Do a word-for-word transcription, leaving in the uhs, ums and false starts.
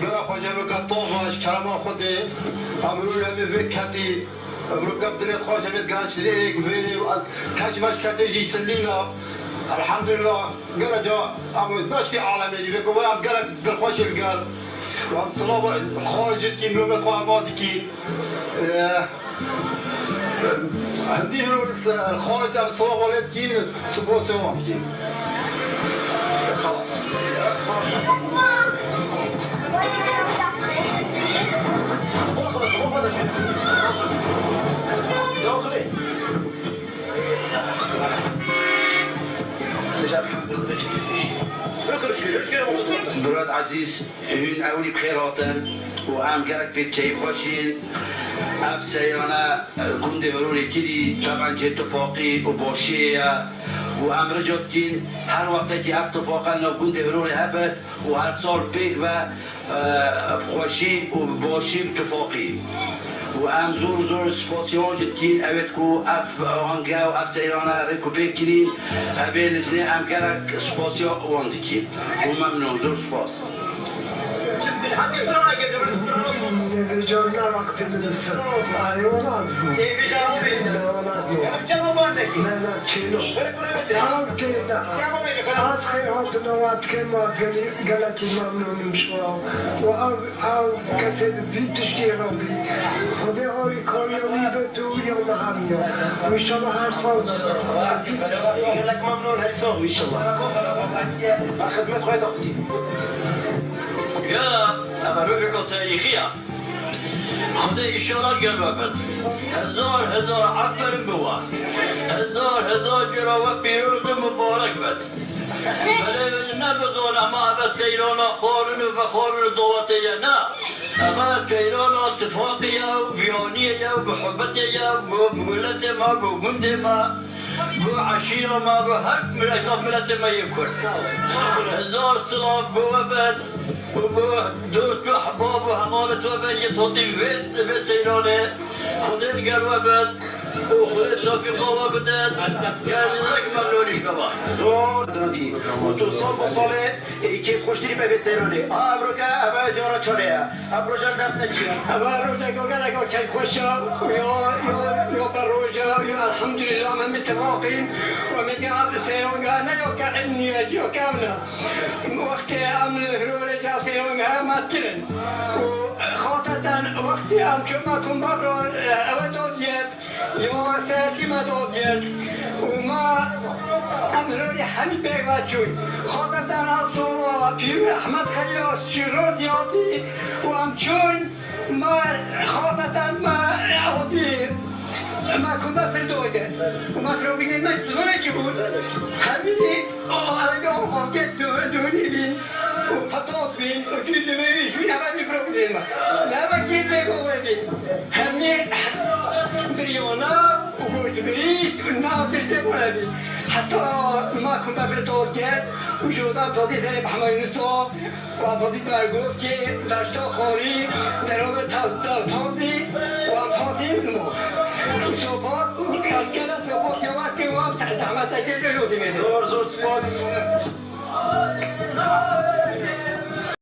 Gela xwe ji evroka tova ji kerema Xwedê, em rû li vê vê ketî, evroka bi dilê xwe ji vê genç lê vê keç veş ketê jî silîna. Elhamdulillah, gela ca em daştê alemê dî vê ku em gelek dilxweşê li gel. Em silava xwe jî dikîn, mirovê xwe hema dikîn. Eh, Hindî hûn xalî em silav lê dikîn, spor sewa dikîn. Xelas. Birad Ezîz, hûn ewlî bi xêr hatin û em gelek pê keyfxweş in. Ev seyrane, e, gundê Hirorê kirî, teban cê tifaqî û başiyê ye û em rica dikîn her wextekî ev tifaqa li nav gundê Hirorê hebit û her sal pêk ve, e, bi xweşî û bi başî, bi tifaqî. Û em zor û zor spasiya wan jî dikîn, ew ê ku ev ange û ev seyrane rêk û pêk kirîn, ev ê li jinê em gelek spasiya wan dikîn. Û memnûn, zor spas. Devê carna wextê min ser. Arê wan azî. Wan azî. Ne, ne, çêlo. Ev tê de. Az xêr hatina we dikim, ez gelî, gelekî memnûn im ji we. Û ev, ev kesê bi vî tiştî re bî. Xwedê alîkariya wî be tu ya me hemiya. Û înşallah her sal. Gelek memnûn, herî sağ ol, înşallah. Xizmet xwe daxitî. Ya, ev rojeka tarîxî ya. Xwedê înşallah gel we bin. Hezar hezar aferin bi we. Hezar hezar cara we pîroz û mibarek bin. Belê ne bizane ma eve seyrana xwarin û vexwarin û dawetê ye, ne. Eve seyrana tifaqê ye û viyaniyê ye û muhebetê ye û bo miletê me, bo gundê me. Bo eşîra me, bo her mileta miletê me yê Kurd. Hezar silav bo we bin û bo dost û ehbab û hevalê we bin yê totî vê, vê seyranê. Xwedê li gel we bin û Xwedê tewfîqa we bide. Gelek memnûnî ji we. Zor zirandî. Û tu sal bo salê Ê, kêfxweştirî be vê seyranê. A, evroke, eve cara çarê ye. Ev roja li dest te çi ye? Eve rojeka geleka keyfxweş e. Ya, ya, ya be roja, ya elhamdulillah, me mitifaqîn. Û me ke ev seyrange ne ya ke niyet, ya ke ev ne. Wextê em li Hirorê ke ev seyrange me tirin. Û xaseten wextê em çûme Kumbabra, eve dot yet. Ya sertî me dot yet û me em rorî hemî pêk ve çûn. Xaseten ev sala pîr Ehmed Xelîla şîro ziyatî û em çûn me xaseten me hatî me kumbe fil doyde û me firovînê me zimanekî bûn. Hemî o evde o xalkê duhunî bîn û petot bîn û cû dibê wî jû nebe bî firovînê me. Nebe kê zêbo we bîn. Hemî biryana û goştbirîst û nav tiştê bûne bî. Heta ma ku me fil tol kir û ji odan tadî serê bi hema Yunus o, wa tadî bergov kê, daşta xorî, derove ta-, ta-, tadî, wa tadî mo. Sobat, eskere sobat ya wextê wa zehmeteke jê lozî mêde. Zor, zor spas.